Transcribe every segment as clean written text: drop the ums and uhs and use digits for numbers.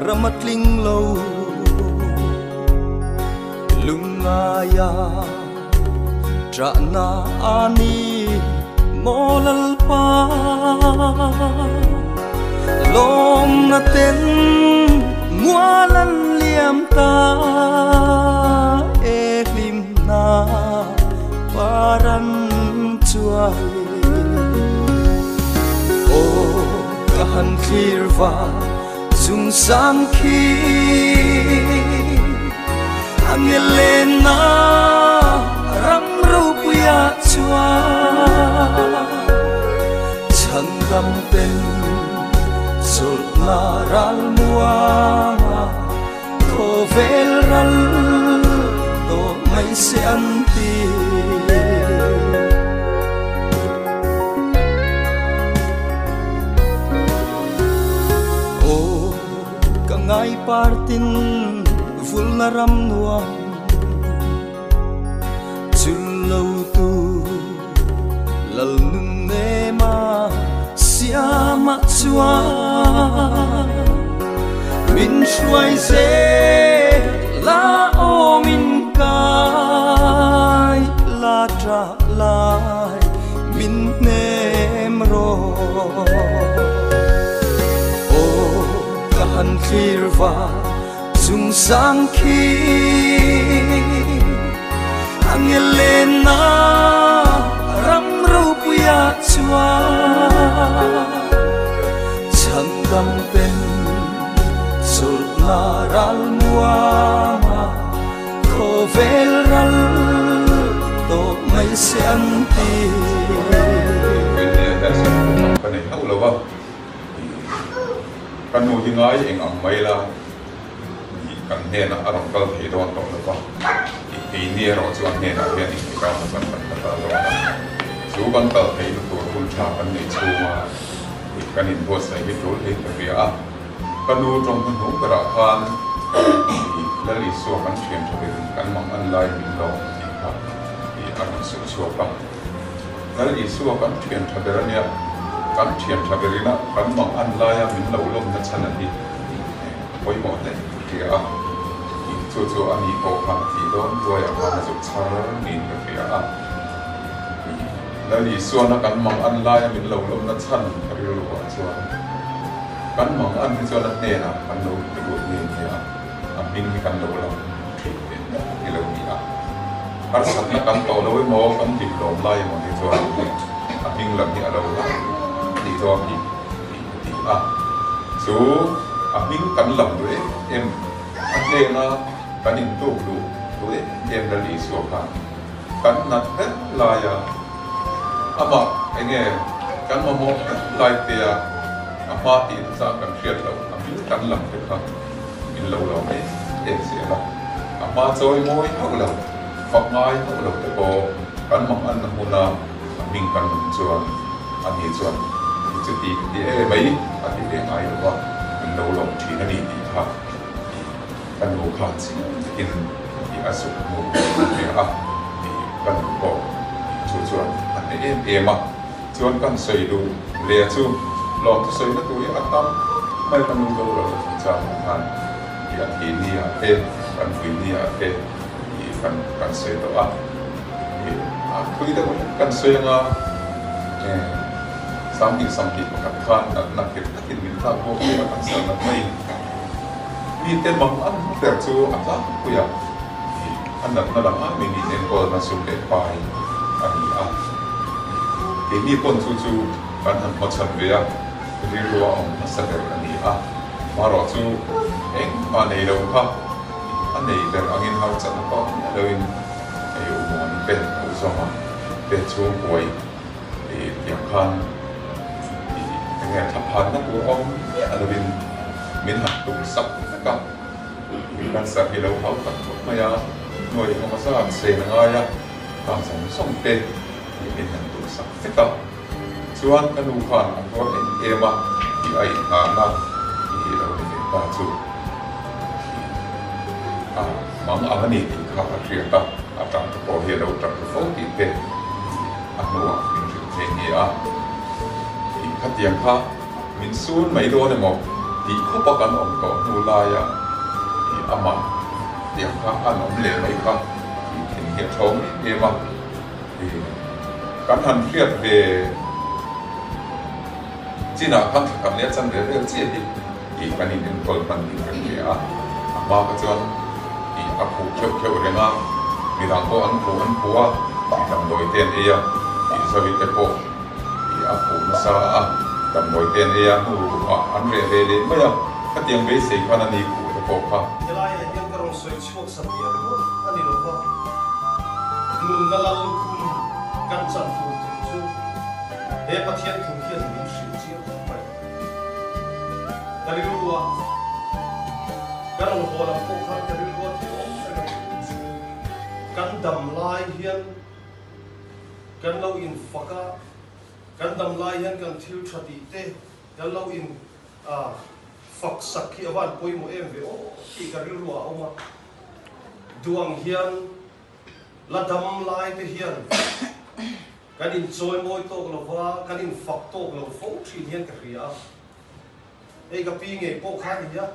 Rama tling lo lungaia trahna ani maw Lalpa lawmna ten mual an liam ta e hlimna paran chuai aw ka han thlir va chung sang khi angelena ram ropuia chuan chhandam ten chawlhna ral muanga khawvel ral tawh mai se an ti. Aw ka ngai partin vulna ram nuam chul lo tu lal nun nema siama chuan min hruai zel la aw min kai la tra lai min hnem rawh aw ka han thlir va chung sang khi angelena ram ropuia chuan chhandam ten chawlhna ral muanga khawvel ral tawh mai se an ti. Ka nei hauh lo va, ka nu hi ngai eng ang mai la kan hnenah a rawn kal thei dawn tawh lo va, keini erawh chu a hnenah hian engtikah emaw chuan kan la kal dawn a, chu kan kal theihna tur hun tha kan nei chhunga kan inbuatsaih hi tul thei ta ve a. Ka nu tawng hnuhnung berah khan Lal Isua kan thian tha berin kan mang an lai min lo tih kha a rawn sawi chhuak a. Lal Isua kan thian tha ber a nia, kan thian tha berina kan mang an laia min lo lawmna chhan a hi pawimawh hle ka hria a. Chu chu a ni pawh kha tih dawn duaiah khan a zuk chhar niin ka hria a. Lal Isuana kan mang an laia min lo lawmna chhan ka rilruah chuan kan mang an hi chuan a hnenah kan lo lut nge nge a, a hming hi kan lo lang theih ve mek hi lo ni a. Harsatna kan tawh lo emaw kan hlim lawm lai emaw hi chuan a hming lam hi a lo lang tih zawng hi tih ka ti a. Chu a hming kan lam duh em em a hnena kan intuk luh duh em em Lal Isua khan Kan nat ber laia amah enge kan mamawh ber lai tea a hma tih na chang kan hriat loh a hming kan lam te kha min lo lo em em zel a. A hma chawi mawi hauh lo, fak ngai hauh lo te pawh kan mang anna hmuna a hming kan lam chuan ani chuan i chuti ka ti e mai a ti ve ngai lo va, min lo lawm thin a ni tih kha Ka nu kha chiang takin i a zuk hnu a hria a, i ka nu pawh chu chuan a hne em em a, chuan kan sawi duh leh chu lawm chu sawina tur hi a tam mai ka nu zo lo a chung chang ah khan i a thi ni ah te kan vui ni ah te i kan kan sawi tawh a, i a thui deuh hlek kan sawi anga 2021 khan natna nghet takin min tlak bawk ve a kan sal nat maiin. Mite mang an hmu ber chu a tlangpui a, a natna lam ai mai min enkawlna sum leh pai a ni a. Keini pawn chu chu kan han hmachhan ve a, rilru a awm hmasa ber a ni a. Marawh chu engmah nei lo kha a nei ber angin harchatna pawh miah loin ei u mawn te u zawng a, te chhungkuai tiang khan enge thlaphanna tur awm miah lovin min han tum sak vek a, cancer hi lo hau tak khawp mai a, hnuai engemaw zat sen a ngai a, khang zawng zawng te min han tum sak vek a, chuan ka nu khan a tuar em em a tih a inngahna hi lo ni ve ta chu a mang ang a ni tih kha a hriat a, a tang te pawh hi a lo tang ta fo tih te. A hnuah min hrilh thei nge a? Tih khatiang kha min sun mai dawn emaw? Tih khawpa kan awm tawh hnu laia ih amah tiang kha an awm leh mai kha tih thin hi a thawng em em a. Ih kan han hriat ve chinah khan thla khat leh a chan ve vel chiah hi ih kan in enkawl hman tih kan hria a. A hma kha chuan ih a khuh kheuh kheuh reng a, midang pawh an khuh an khuh a, ih damdawi te an ei a, ih zawite te pawh. Tih a phu nasa a, damdawi te an ei a hnu ah an reh ve leh mai a, khatiang beisei khan a ni khuh te pawh kha. Helaiah hian ka rawn sawi chhuak sa tih ang rawt a ni lo va, nunna lal lukhum kan chan tur thu chu he Pathian thu hian min hrilh chiang khawp mai. Ka rilru a, ka rawn haw lam pawh khan ka rilru a thil awm reng a ni. Kan dam lai hian. Kan lo infak a, kan dam lai hian kan thil tha tih te kan lo in fak sak hi a van pawimawh em ve aw tih ka rilru ah a awm a. Duang hian la dam lai te hian kan inchawi mawi tawk lo va, kan infak tawk lo fo thin hian ka hria a. Hei ka pi ngei pawh kha a ni a.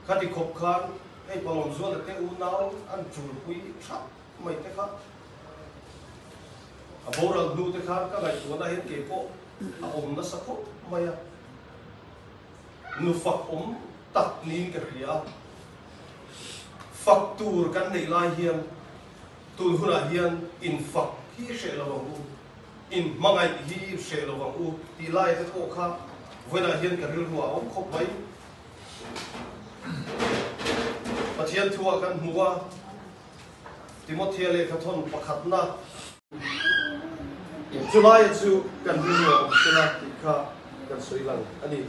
Khati khawp khan hei Palawmzuala te unau an tulpui thap mai te kha a boral hnu te khan ka ngaihtuahna hian kei pawh a awm nasa khawp mai a, nu fak awm tak niin ka hria a, fak tur kan neih lai hian tun hunah hian infak hi hreh lo ang u, in hmangaih hi hreh lo ang u tih lai te pawh kha vawiinah hian ka rilru ah a awm khawp mai. Pathian thu ah kan hmu a. Timothea lehkhathawn pakhatna. Chulaia chu kan rilru a awm sela tih kha kan sawi lang a ni.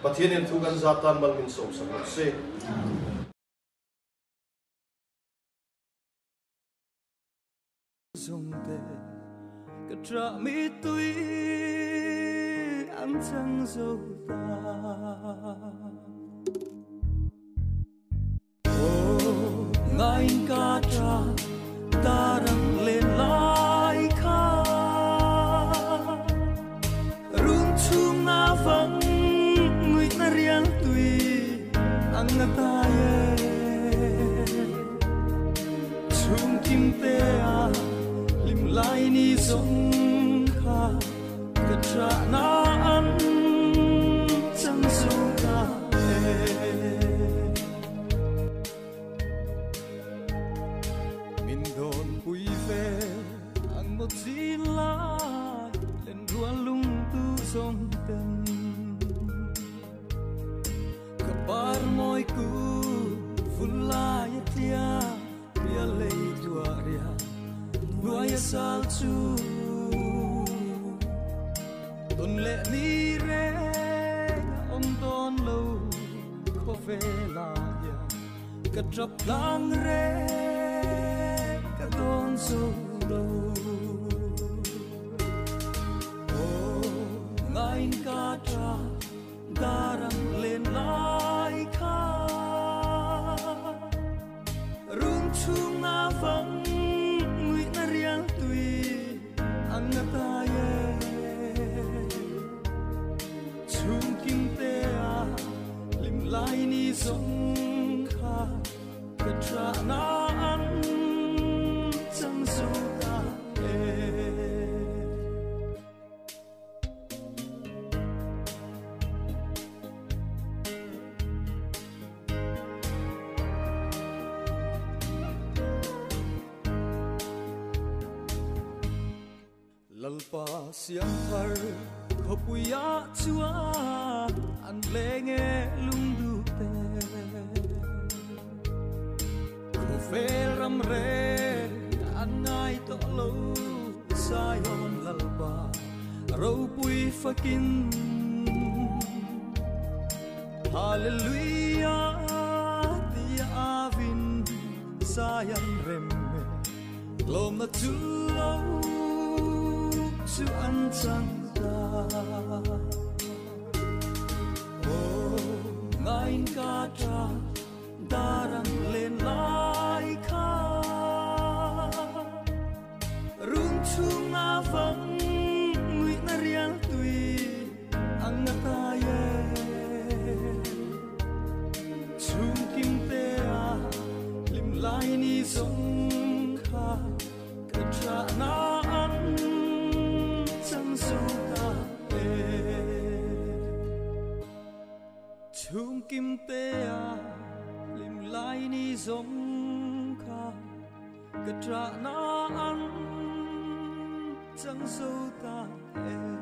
Pathianin thu kan zat tan mal min sawmsak lo se. Zungte ka ṭah mittui an chang zo ta. Ngain ka ṭa darang len lai kha Rung chung na vang ngui na rial tui ang na ta ye Chung kim te a lim lai ni zong kha ka ṭa na an chang zo ta e. Min dawn pui ve ang maw chin lai len rual lung tu zawng ten Ka par mawi ku vul lai a tlia ria lei tua ria nuai a sal chu Tawn leh ni reng a awm dawn lo khawvelah hian ka tap tlang reng ka dawn zo lo. Aw ngain ka ta darang len lai kha Rung chung a vang ngui na rial tui ang na ta ye Chung kim te a lim lai ni zong kha ka tra na an chang zo ta e. Lalpa siam thar khawpuiah chuan an leng e lungduh te. Khawvel ram reng an ngai tawh lo Zion Lalpa ropui fakin. Hallelujah tia avin Zion rem e lawmna chu lo chu an chang ta. Aw ngain ka ta darang len lai kha Rung chung a vang ngui na rial tui ang na ta ye. ni zawng kha ka tra na an chang zo ta e.